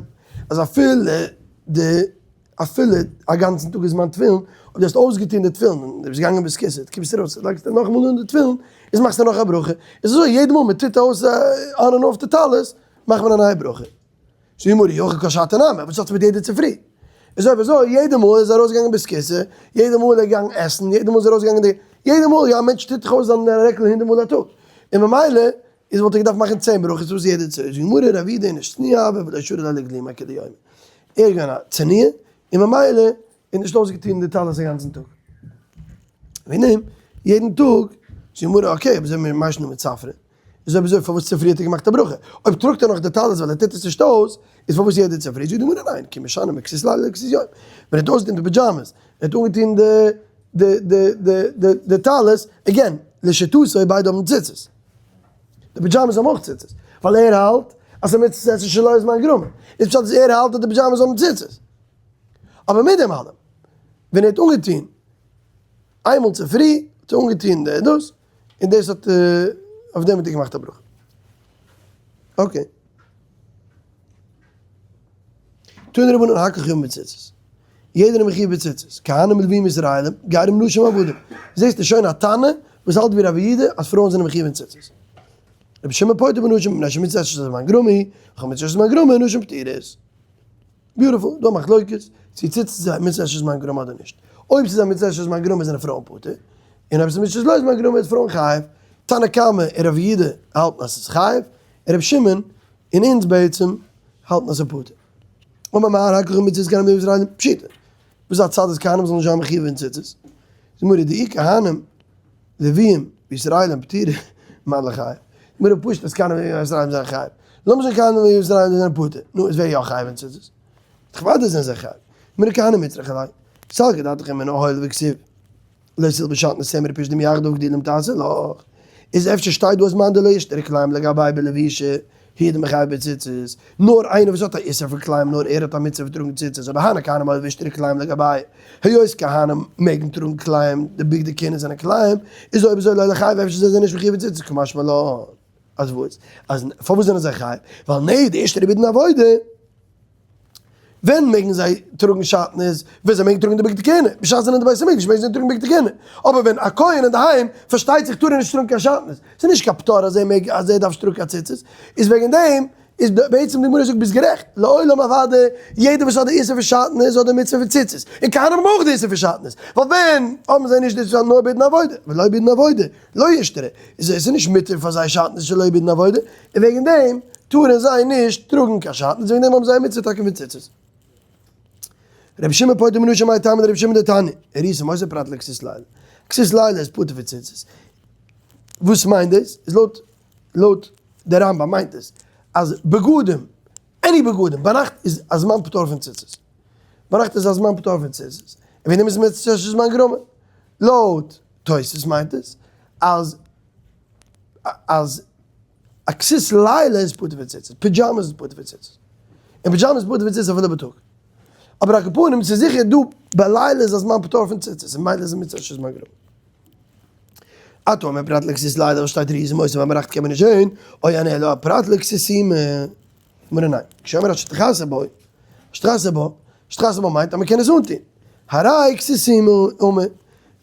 אז אפילו די אפילו א גאנצן טאג איז מיין תפילין, אויב דו האסט אויסגעטון די תפילין און דו ביסט געגאנגען בית כסא, דו קומסט ארויס לייגסטו נאכאמאל אן די תפילין, איז מאכסטו נאך א ברכה, איז אזוי יעדע מאל מען טוט אויס on and off די טלית מאכט מען א נייע ברכה. זאגט די גמרא אי הכי כל שעתא נמי, וואס האט עס מיט יעדע צופרי? איז אויב אזוי יעדע מאל איז ער ארויסגעגאנגען בית הכסא, יעדע מאל איז ער געגאנגען עסן, יעדע מאל איז ער ארויסגעגאנגען די, יעדע מאל, יא א מענטש טוט זיך אויס זיין רעקל הונדערט מאל א טאג, און ממילא איז וואלט ער געדארפט מאכן צען ברכות וואס יעדע צו, זאגט גמרא רב יהודה איניש צניע הוה ולא שרי ליה לגלימיה כדהוי יומא, ער איז געווען א צניע און ממילא איז נישט אויסגעטון די טלית א גאנצן טאג. וועגן דעם יעדן טאג זאגט גמרא okay אויב אזוי מאי שנא מצפרא, איז אויב אזוי פארוואס צופרי האט ער געמאכט א ברכה? אויב טראגט ער נאך די טלית ווייל ער טוט עס נישט אויס, איז פארוואס יעדע צופרי? זאגט די גמרא ניין, כי משני מכסות לילה לכסות יום, ווען ער האט אויסגעטון די פידזשאמעס, ער האט אנגעטון די די די די די די טלית, again, לשיטתו ביידע האבן ציצית, די פידזשאמעס האבן אויך ציצית, ווייל ער האלט אז ס'איז מצות עשה שלא הזמן גרמא, איז פשט אז ער האלט אז די פידזשאמעס האבן ציצית. אבער מיט דעם אלעם, ווען ער האט אנגעטון איינמאל צופרי, האט ער אנגעטון די דאס, און דאס האט אויף דעם האט ער געמאכט א ברכה. okay. תנו רבנן הכל חייבין בציצית. יעדער איז מחויב בציצית. כהנים לוויים ישראלים, גרים נשים עבדים. זעסטו שוין א תנא וואס האלט ווי רבי יהודה אז פרויען זענען מחויב אין ציצית. רבי שמעון פוטר בנשים מפני שמצות עשה שהזמן גרמא היא, וכל מצות שהזמן גרמא נשים פטורות. beautiful, דא מחלוקת צו ציצית איז א מצוה שהזמן גרמא אדער נישט. אויב ס'איז א מצוה שהזמן גרמא זענען פרויען פטור, און אויב ס'איז מצוה שלא הזמן גרמא איז פרויען חייב. תנא קמא און רבי יהודה האלטן אז ס'איז חייב, און רבי שמעון און אונז בעצם האלטן אז ס'איז פטור. אמר מר הכל חייבין בציצית כהנים לוויים ישראלים, פשיטא. וואס איז א צד אז כהנים זאלן נישט זיין מחויב אין ציצית? זאגט גמרא דאי כהנים לוויים וישראלים פטורים מאן ליחייב. גמרא פשוט אז כהנים לוויים וישראלים זענען חייב. למה זאלן כהנים לוויים וישראלים זענען פטור? נו איז ווער יא חייב אין ציצית? אוודאי זענען זיי חייב. גמרא כהנים מיצרך עלי. סלקא דעתך אמינא הואיל וכתיב לא תלבש שעטנז צמר ופשתים יחדיו גדילים תעשה לך. איז אפשר שטייט דא אז מאן דלא אישתרי כלאים לגביה בלבישה הוא דמיחייב בציצית, נאר איינער וואס האט א איסור פון כלאים נאר ער האט א מצוה פון טראגן ציצית, אבער הני כהנים הואיל ואישתרי כלאים לגבייהו, היות כהנים מעגן טראגן כלאים, די בגדי כהונה זענען כלאים, איז אויב אזוי לא ליחייב אפשר זענען זיי נישט מחויב בציצית קא משמע לן. אז וואס? אז פארוואס זענען זיי חייב? ווייל נע די אישתרי בעידן עבודה. ווען מעגן זיי טראגן שעטנז? ווען זיי מעגן טראגן די בגדי כהונה, בשעת זיי זענען אין די בית המקדש מעגן זיי טראגן בגדי כהונה, אבער ווען א כהן אינדערהיים פארשטייט זיך טאר ער נישט טראגן קיין שעטנז, ס'איז נישט קיין פטור אז ער מעג אז ער דארף נישט טראגן קיין ציצית, איז וועגן דעם איז בעצם די גמרא זאגט ביסט גערעכט, לעולם אוודאי יעדער וואס האט די איסור פון שעטנז האט די מצוה פון ציצית, און כהנים האבן אויך די איסור פון שעטנז, ווייל ווען האבן זיי נישט די איסור נאר בעידן עבודה, ולא בעידן עבודה לא אישתרי, איז עס איז נישט מותר פאר זיי שעטנז שלא בעידן עבודה, און וועגן דעם טארן זיי נישט טראגן קיין שעטנז, וועגן דעם האבן זיי א מצוה טאקע פון ציצית. רבי שמעון פוטר בנשים מאי טעמא דרבי שמעון דתניא, וראיתם אותו פרט לכסות לילה. כסות לילה איז פטור פון ציצית. וואס מיינט דאס? איז לויט לויט די רמב ם מיינט עס אז בגדים, any בגדים, ביינאכט איז א זמן פטור פון ציצית. ביינאכט איז א זמן פטור פון ציצית. און וועגן דעם איז מצות שהזמן גרמא. לויט תוס' מיינט עס אז אז א כסות לילה איז פטור פון ציצית, פידזשאמעס איז פטור פון ציצית, און פידזשאמעס איז פטור פון ציצית אפילו בייטאג. אבער על כל פנים ס'איז זיכער דא בלילה איז א זמן פטור פון ציצית, און ממילא איז מצות שהזמן גרמא. אתה אומר פרט לכסות לילה וואס שטייט וראיתם אותו ווען ביינאכט קען מען נישט זעהן, או יענה אלא פרט לכסות סומא. גמרא ניין, כשאומר עד שתכסה בו, שתכסה בו, שתכסה בו מיינט אז מ'קען עס אנטוהן. הרי כסות סומא אמור,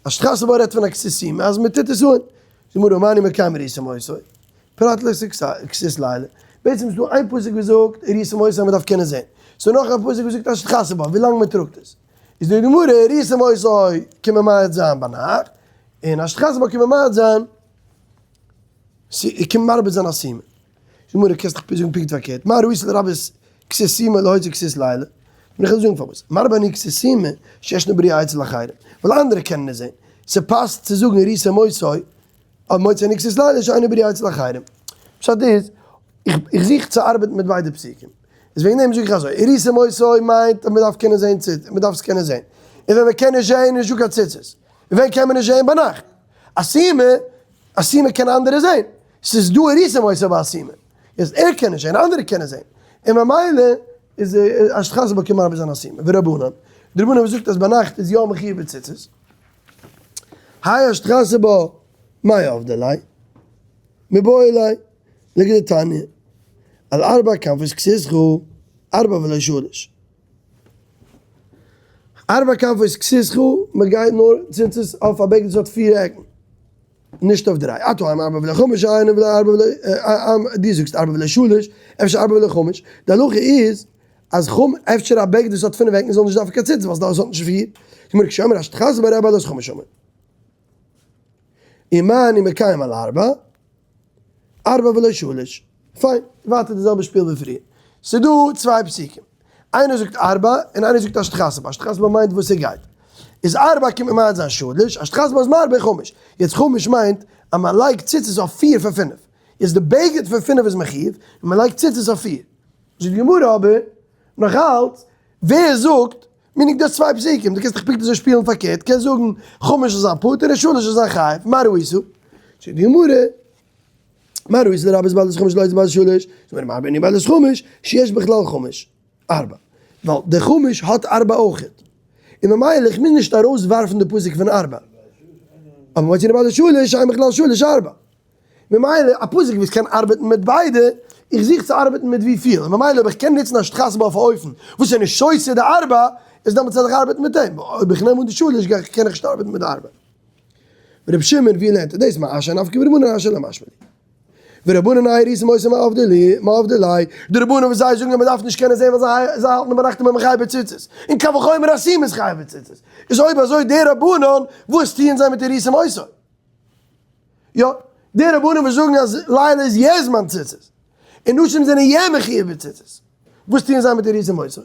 אז שתכסה בו רעדט פון א כסות סומא אז מ'טוט עס אן. גמרא מה אני מקיים וראיתם אותו, פרט לכסות לילה. בעצם איז דא איין פסוק וואס זאגט וראיתם אותו אז מ'דארף קענען זען. ס'דא נאך א פסוק וואס זאגט אז שתכסה בו, ווילאנג מ'טראגט עס. איז די גמרא וראיתם אותו קען מען ממעט זיין ביינאכט, און אז שתכסה בו קען מען ממעט זיין, קען מרבה זיין א סומא. גמרא קענסט דאך זאגן פונקט פארקערט, מה ראית לרבות כסות סומא להוציא כסות לילה? און איך וועל זאגן פארוואס, מרבה אני כסות סומא שישנה בראיה אצל אחרים, ווייל אנדערע קענען עס זען, ס'פאסט צו זאגן וראיתם אותו אבער מוציא אני כסות לילה שאינה בראיה אצל אחרים. פשט איז, איך זוך צו ארבעטן מיט ביידע פסוקים, איז וועגן דעם זאג איך אזוי, וראיתם אותו מיינט אז מ'דארף קענען זען ציצית, מ'דארף עס קענען זען, און ווען מ'קען נישט זען איז נישטא קיין ציצית, און ווען קען מען נישט זען? ביינאכט. א סומא, א סומא קען אנדערע זען, ס'איז דא וראיתם אותו ביי א סומא, איז ער קען נישט זען, אנדערע קענען זען, און ממילא איז אז שתכסה בו קען מרבה זיין א סומא, ורבנן, די רבנן האבן געזאגט אז ביינאכט איז יא מחויב בציצית, האי אז שתכסה בו מאי עבדי ליה, מיבעי ליה, לכדתניא, על ארבע כנפות כסותך, ארבע ולא שלש. ארבע כנפות כסותך, מען גייט נאר ציצית אויף א בגד וואס האט פיר עקן. נישט אויף דריי, אתה אומר ארבע ולא חמש, איינער וויל ארבע ולא, דו זאגסט ארבע ולא שלש, אפשר ארבע ולא חמש, די הלכה איז. אז חמ אפשר א בגד וואס האט פינף עקן זאל נישט דארפן קיין ציצית ווייל עס האט נישט פיר, גמרא כשאומר השתחז ברבי דאס חמש אומר. ומה אני מקיים על ארבע, ארבע ולא שלש. פיין, ווייטער די זעלבע שפיל ווי פריער. ס'דא צוויי פסוקים. איינער זאגט ארבע און איינער זאגט השתחז. השתחז מיינט וואס ס'גייט. איז ארבע קומט ממעט זיין שלש, השתחז איז מרבה חמש. יעצט חמש מיינט אז מען לייגט ציצית אויף פיר פון פינף. יעצט די בגד פון פינף איז מחיוב, און מען לייגט ציצית אויף פיר. זאגט די גמרא אבער, נאך אלץ, ווער זאגט, meaning דו האסט צוויי פסוקים, דו קענסט דאך פונקט אזוי שפילן פארקערט, קענסט זאגן חמש זאל זיין פטור און שלש זאל זיין חייב, מה ראית? זאגט די גמרא, מה ראית לרבות בעלת חמש לא בעלת שלש, זאגט די גמרא מרבה אני בעלת חמש, שיש בכלל חמש, ארבע, ווייל די חמש האט ארבע אויכעט, און ממילא איך מוז נישט ארויס ווארפן די פסוק פון ארבע, אבער מוציא בעלת שלש שאין בכלל שלש ארבע. ממילא א פסוק וואס קען ארבעטן מיט ביידע, איך זוך צו ארבעטן מיט וויפיל, און ממילא אויב איך קען נוצן השתחת בה אויף א אופן וואס איז נישט סותר די ארבע, איז דעמאלטס זאל איך ארבעטן מיט דעם, אויב איך נעם אן די שלש גיי איך קען איך נישט ארבעטן מיט די ארבע. ורבי שמעון ווי לערנט ער דאס? מאשר נפקא ורבנן אשר למשמע לי. ורבנן האי ריסם עושה מעבדי לי, די רבנן וואס זיי זאגן אז מען דארף נישט קענען זען ווייל זיי האלטן ביינאכט איז מען מחויב בציצית, און קל וחומר אז סים איז חייב בציצית, איז אויב אזוי די רבנן וואס טוען זיי מיט די ריסם עושה? יא, די רבנים וואס זאגן אז לילה איז יע זמן ציצית, און נשים זענען יע מחיוב בציצית, וואס טוען זיי מיט וראיתם אותו?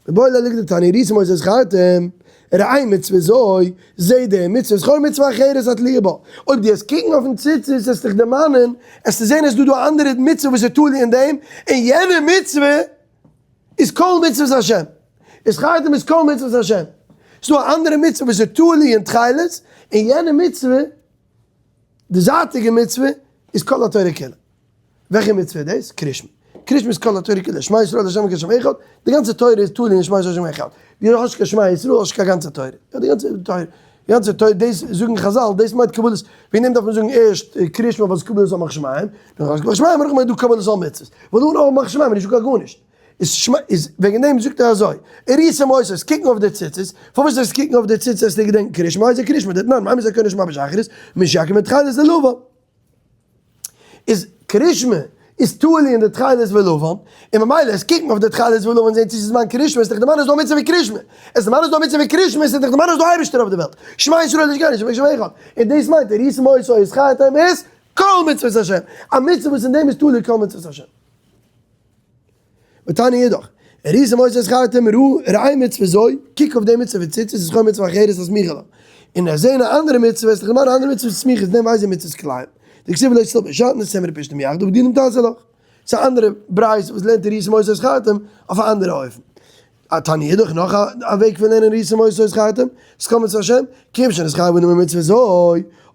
מיבעי ליה לכדתניא וראיתם אותו וזכרתם, ראה מצוה זו, זע די מצוה, וזכור מצוה אחרת התלויה בה, אויב דו וועסט קוקן אויפן ציצית וועסטו דיך דערמאנען, וועסטו זען עס איז דא דא א אנדערע מצוה וואס איז תלוי אין דעם, און יענע מצוה איז כל מצוות השם, וזכרתם איז כל מצוות השם, ס'דא א אנדערע מצוה וואס איז תלוי אין תכלת, און יענע מצוה, די זייטיגע מצוה, איז כל התורה כולה. וועלכע מצוה איז דאס? קרישמע. קרישמע איז כל התורה כולה, שמע ישראל ה' אלקינו ה' אחד, די גאנצע תורה איז תלוי אין שמע ישראל ה' אחד. דו האסט קיין שמע ישראל האסט קיין גאנצע תורה. יא די גאנצע תורה, די גאנצע תורה, דאס זאגן חזל, דאס מיינט קבלת, וועגן דעם דארף מען זאגן ערשט קרישמע ווייל ס'איז קבלת עול מלכות שמים, נאך קבלת שמים נאכדעם איז דא קבלת עול מצוות, ווייל אן עול מלכות שמים איז נישטא קיין גארנישט. איז שמע איז וועגן דעם זאגט ער אזוי, וראיתם אותו איז קוקן אויף די ציצית, פארוואס זאלסטו קוקן אויף די ציצית וועסטו געדענקען קריאת שמע איז קריאת שמע דתנן מאימתי קורין שמע בשחרית משיכיר בין תכלת ללבן איז קריאת שמע איז תלוי אין די תכלת ולבן און ממילא עס קוקן אויף די תכלת ולבן זעהן צו ס'איז זמן קריאת שמע איז דאך די מאן איז דא מצוה ווי קריאת שמע עס די מאן איז דא מצוה ווי קריאת שמע איז דאך די מאן איז דא אייבערשטער אויף די וועלט שמע ישראל איז גארנישט שמע אחד און דאס מיינט וראיתם אותו וזכרתם איז כל מצוות השם א מצוה וואס אין דעם איז תלוי כל מצוות השם. ותניא אידך, וראיתם אותו וזכרתם ראה מצוה זו, קוק אויף די מצוה פון ציצית וזכור מצוה אחרת הסמוכה לה, און עס זעהן א אנדערע מצוה, וועסט דיך דערמאנען אנדערע מצוות סמיכות, דעם ווייז די מצוות כלאים, דכתיב ולא תלבש שעטנז צמר ופשתים יחדיו ובגדים תעשה לך. ס'איז א אנדערע ברייתא וואס לערנט וראיתם אותו וזכרתם אויף א אנדערע אופן. תניא אידך נאך א וועג פון לערנען וראיתם אותו וזכרתם, את כל מצוות השם, כיון שנתחייב אדם במצוה זו,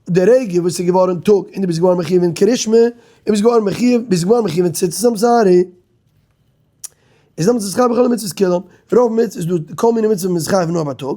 די רגע וואס ס'איז געווארן טאג און דו ביסט געווארן מחיוב אין קרישמע, און ביסט געווארן מחיוב, ביסט געווארן מחיוב אין ציצית I'm sorry. איז דעמאלטס איז חייב בכל המצוות כולם, רוב מצוות איז דא כל מיני מצוות מ'איז חייב נאר בייטאג,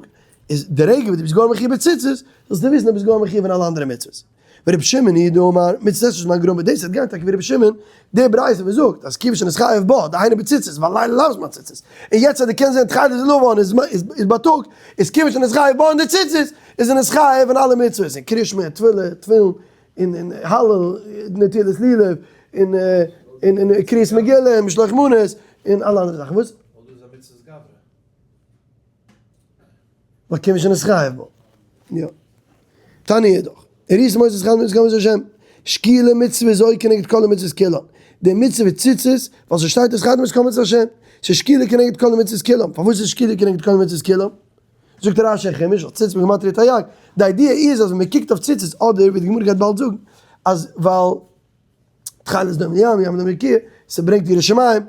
איז די רגע וואס דו ביסט געווארן מחיוב בציצית, זאלסטו וויסן אז ביסט געווארן מחיוב אין אלע אנדערע מצוות. ורבי שמעון היא דאמר, מצוות עשה שהזמן גרמא, דאס וועט גיין טאקע ווי רבי שמעון, די ברייתא וואס זאגט אז כיוון שנתחייב בה, דהיינו בציצית, והלילה לאו זמן ציצית, און יעצט אז דו קענסט זען תכלת ולבן איז איז בייטאג, איז כיוון שנתחייב בה אין די ציצית, איז ער נתחייב אין אלע מצוות, אין קריאת שמע, תפילה, תפילין, און און הלל, נטילת לולב, און און און קריאת מגילה, משלוח מנות, און אלע אנדערע זאכן. וואס? ווייל דאס איז א מצוות גברא. ווייל כיוון שנתחייב בה. יא. תניא אידך. וראיתם אותו וזכרתם את כל מצוות השם. שקילה מצוה זו כנגד כל המצוות כולן. די מצוה ציצית, ווייל ס'שטייט וזכרתם את כל מצוות השם. ס'איז שקילה כנגד כל המצוות כולן. פארוואס איז שקילה כנגד כל המצוות כולן? זאגט רש"י אין חומש, ציצית בגימטריא תרי"ג. די idea איז אז ווען מ'קוקט אויף ציצית, אדער ווי די גמרא גייט באלד זאגן, אז ווייל תכלת דומה לים, ים דומה לרקיע, ס'ברענגט יראת שמים,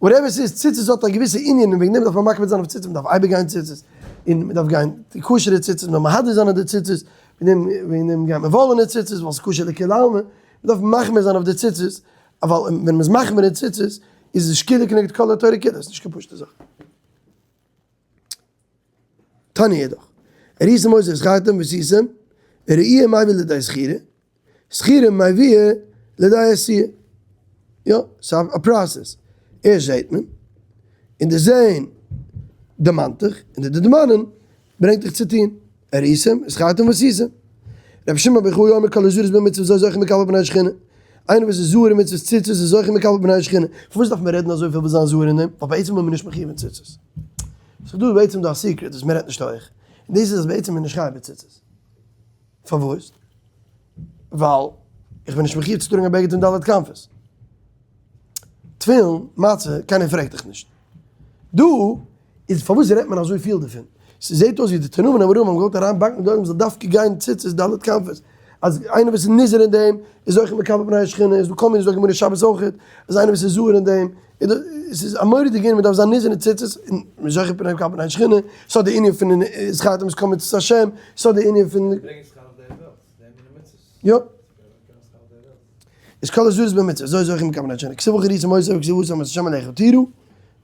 whatever ס'איז, ציצית האט א געוויסע ענין און וועגן דעם דארף מען מקפיד זיין אויף ציצית, מ'דארף אייביג גיין ציצית, און מ'דארף גיין כשר'ע ציצית, מ'דארף מהדר זיין אויף די ציצית, וועגן דעם וועגן דעם גייט מען וואלענע ציצית ווייל ס'איז כשר לכולי עלמא, מ'דארף מחמיר זיין אויף די ציצית, ווייל ווען מ'איז מחמיר אין ציצית איז עס שקילה כנגד כל התורה כולה, ס'איז נישט קיין פשוט'ע זאך. תניא אידך, וראיתם אותו וזכרתם ועשיתם, ראי' מביא לידי זכירה, זכירה מביאה לידי עשיה. יא, ס'איז א process. ערשט זעהט מען, און די זעהן דערמאנט דיך, און די דערמאנען ברענגט דיך צו טוהן. וראיתם, וזכרתם ועשיתם. רבי שמעון בר יוחאי אומר כל הזריז במצוה זו זוכה לקבל פני שכינה. איינער וואס איז זהיר אין מצוות ציצית איז זוכה מקבל פני השכינה. פארוואס דארף מען רעדן אזויפיל וואס זיין זהיר אין דעם? ווייל בעצם איז מען נישט מחיוב אין ציצית. ס'איז דא בעצם דא א secret וואס מען רעדט נישט הויך, און דאס איז אז בעצם איז מען נישט חייב בציצית. פארוואס? ווייל איך בין נישט מחיוב צו טראגן א בגד פון ד' כנפות. תפילין, מצה, קיינער פרעגט דיך נישט. דא איז פארוואס רעדט מען אזוי פיל דערפון? ס'זעט אויס ווי די תנאים און אמוראים האבן געוואלט אריינבאקן די עולם זאל דווקא גיין ציצית ד' כנפות, אז איינער וואס איז נזהר אין דעם איז אויך מקבל פני השכינה, איז דא כל מיני זאגן גמרא שבת אויך, אז איינער וואס איז זהיר אין דעם, עס איז א מורא'דיגע ענין, מען דארף זיין נזהר אין ציצית, און מען איז זוכה פני מקבל פני השכינה, ס'האט די ענין פון זכרתם את כל מצוות השם, ס'האט די ענין פון. יא. איז כל הזהירות במצוה, אזוי זוכה מקבל פני השכינה, כתיב וראיתם אותו וכתיב התם את השם אלקיך תירא,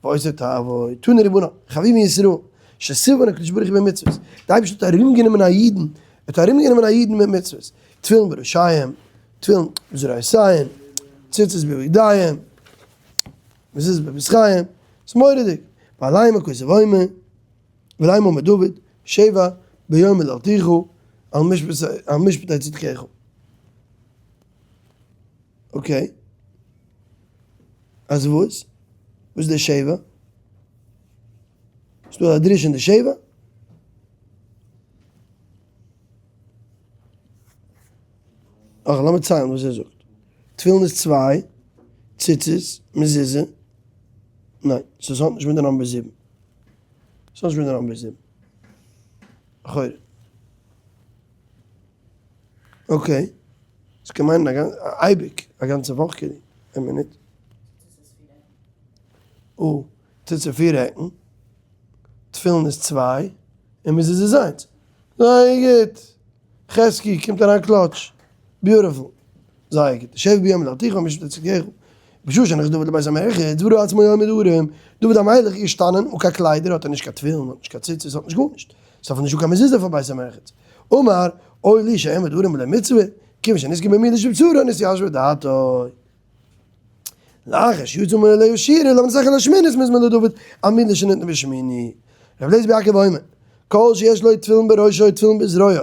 ואותו תעבוד, תנו רבנן, חביבין ישראל, שסיוון הקדוש ברוך הוא במצוות, די אייבערשטער האט ארומגענומען א אידן, ער האט ארומגענומען א אידן מיט מצוות, תפילין בראשיהם, תפילין בזרועותיהם, ציצית בבגדיהם, מזוזות בפתחיהם, ס'איז מורא'דיג, ועליהם הכתוב אומר, ועליהם אמר דוד, שבע ביום הולדתך, על משפטי צדקך. okay. אז וואס? וואס איז די שבע? ס'דא א דרוש אין די שבע? אך, לאמיר ציילן וואס ער זאגט. תפילין איז צוויי, ציצית, מזוזה. ניין, סאו ס'האט נישט מיט די number 7. ס'האט נישט מיט די number 7. לכאורה. okay. ס'קען מיינען אייביג, א גאנצע וואך כאילו. איין מינוט. או, ציצית פיר עקן. תפילין איז צוויי. און מזוזה איז איינס. זייער גוט! חזקי קומט אריין קלאטש. beautiful. זייער גוט. שבע ביום הולדתך על משפטי צדקך. בשעה שנכנס דוד לבית המרחץ וראה עצמו עומד ערום. דוד המלך איז געשטאנען אן קיין קליידער, האט ער נישט קיין תפילין, האט נישט קיין ציצית, האט נישט גארנישט. ס'איז אפילו נישטא קיין מזוזה פאר בית המרחץ. אמר, אוי לי שאעמוד ערום בלא מצוה, כיוון שנזכר במילה שבבשרו נתיישבה דעתו. לאחר שיצא מעליה שירה למנצח על השמינית מזמור לדוד על מילה שניתנה בשמיני. רבי אליעזר בן יעקב אומר, כל שיש לו תפילין בראשו תפילין בזרועו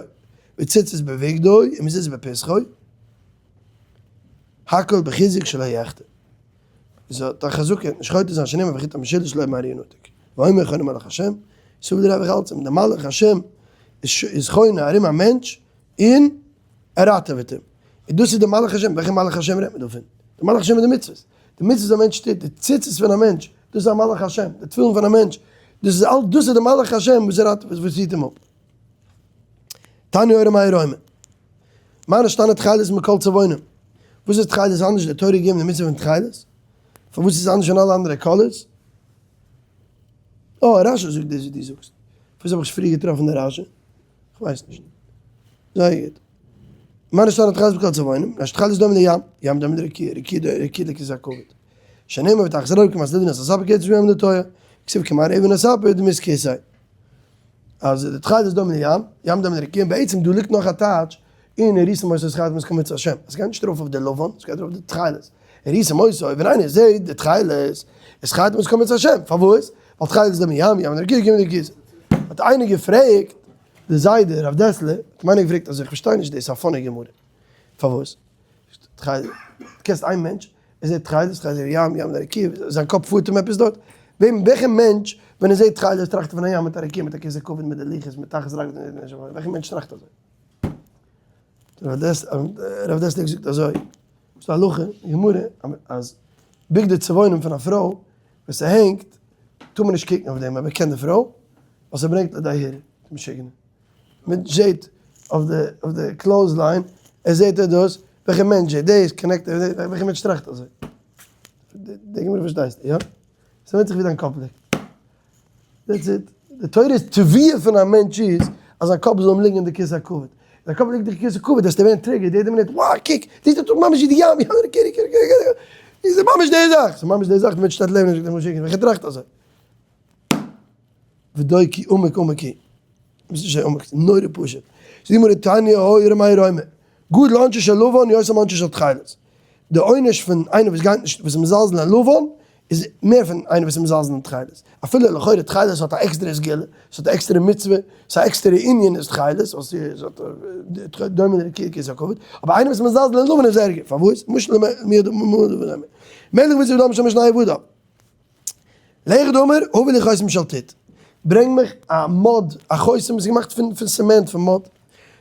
וציצית בבגדו ומזוזה בפתחו, הכל בחיזוק שלא יחטא. איז האט א חזקה, נישט חוטא זיין שנאמר וחוט המשולש לא מהר ינתק. ואומר חונה מלאך השם, ס'איז דער רבי אלץ, דער מלאך השם איז חונה ארום א מענטש און ער ראטעוועט אים. און דאס איז דער מלאך השם, וועלכע מלאך השם רעדט מען דא פון? דער מלאך השם איז די מצוות. די מצוות א מענטש טוט, די ציצית פון א מענטש, דאס איז א מלאך השם, די תפילין פון א מענטש, דאס איז אלץ, דאס איז דער מלאך השם וואס ער ראטעוועט, וואס היט אים אפ. תניא אור מאיר אומר, מה נשתנה תכלת מכל צבעונים? וואס איז תכלת אנדערש? די תורה געגעבן די מצוה פון תכלת? פארוואס איז עס אנדערש פון אלע אנדערע colors? אה, רשי זאגט דאס וואס דו זאגסט. פארוואס האב איך נישט פריער געטראפן די רשי? כ'ווייס נישט. זייער גוט. מה נשתנה תכלת מכל צבעונים? תכלת דומה לים, ים דומה לרקיע, רקיע רקיע לכיסא הכבוד. שנאמר ותחת רוב כמעשה לבנת הספר קץ בים לתועה. כתיב כמראה אבן הספר דמות כיסא. אז די תכלת איז דומה לים, ים דומה לרקיע, און בעצם דא ליגט נאך א טייטש, אין וראיתם אותו וזכרתם את כל מצוות השם. עס גייט נישט ארויף אויף די לבן, עס גייט ארויף אויף די תכלת. וראיתם אותו, ווען איינער זעט די תכלת, וזכרתם את כל מצוות השם. פארוואס? ווייל תכלת איז דומה ים, ים לרקיע, רקיע לכיסא. האט איינער געפרעגט די זיידע רב דעסלער, האט אים איינער געפרעגט אזוי, איך פארשטיי נישט דאס, א funny גמרא. פארוואס? תכלת, דו קענסט איין מענטש, ער זעט תכלת, תכלת איז ים, ים לרקיע, זיין קאפ פארט אים עפעס דארט. וועם, וועלכע מענטש, ווען ער זעט תכלת, טראכט ער פון א ים מיט א רקיע, מיט א כסא כבוד, מיט די לוחות, מיט תחת רגל, וועלכע מענטש טראכט אזוי? רב דעסלער זאגט אזוי, ס'איז א הלכה אין גמרא אז בגדי צבעונים פון א פרוי ווען ס'הענגט טאר מען נישט קוקן אויף דעם אויב ער קען די פרוי ווייל ס'ברענגט לידי הרהור, די משוגענע. מען זעט אויף די אויף די clothesline, ער זעט ער דאס, וועלכע מענטש זעט דאס, connect ער, וועלכע מענטש טראכט אזוי? די גמרא פארשטייסטו, יא? ס'ווענדט זיך ווי דיין קאפ ליגט. that's it. די תורה'ס תביעה פון א מענטש איז אז זיין קאפ זאל אים ליגן אין די כסא הכבוד. זיין קאפ ליגט אין די כסא הכבוד וועסטו ווערן triggered יעדע מינוט, wow קוק, דאס איז דאך ממש ווי די ים, ים רקיע רקיע רקיע רקיע, איז ממש די זאך, ס'איז ממש די זאך, די מענטש שטייט לעבן אים זאגט ער משוגע, וועלכער טראכט אזוי? ודוי כי עמוק עמוק היא. וואס איז שוין עמוק? נורא פשוט. זאגט די גמרא תניא היה ר' מאיר אומר, גדול עונשו של לבן יותר מעונשו של תכלת. די עונש פון איינער וואס גייט נישט, וואס איז מזלזל אין לבן, איז מער פון איינער וואס איז מזלזל אין תכלת. אפילו לכאורה תכלת האט א עקסטערע סגולה, ס'האט א עקסטערע מצוה, ס'איז א עקסטערע ענין איז תכלת, ווייל ס'האט דומה לרקיע כסא הכבוד, אבער איינער וואס איז מזלזל אין לבן איז ערגער, פארוואס? משל למי מלך וואס איז דאם שמש נייע וואדא. לך דאמר, הבא לי חותם של טיט. ברענג מיך א mud, א חותם וואס איז געמאכט פון צעמענט, פון mud.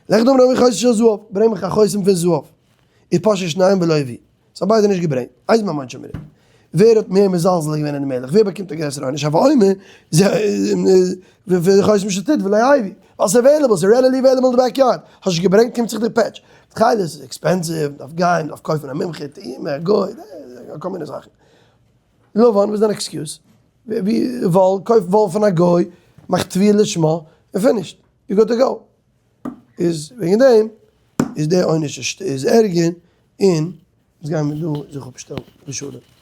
לך דאמר הבא לי חותם של זהב, ברענג מיך א חותם פון זהב. איז פשוט שניים ולא הביא. זיי האבן ביידע נישט געברענגט. איז מה מונשע מרע. ווער האט מער מזלזל געווען אין די מלך? ווער באקומט א גרעסערע עונש? הוה אומר, וחותם של טיט ולא הביא. ווייל ס'איז available, ס'איז readily available אין די back yard. האסט נישט געברענגט קומט זיך דיר פעטש. תכלת איז expensive, מ'דארף גיין, מ'דארף קויפן א מומחה, טעימה, גוי, כל מיני זאכן. לבן, וואס איז דיין excuse? ווי וואל, קויף וואל פון א גוי, מאך טבילה לשמה, און finished. You got to go. איז וועגן דעם איז די עונש איז ערגער, און אונז גיימיר דא זיך אפשטעלן בשלום.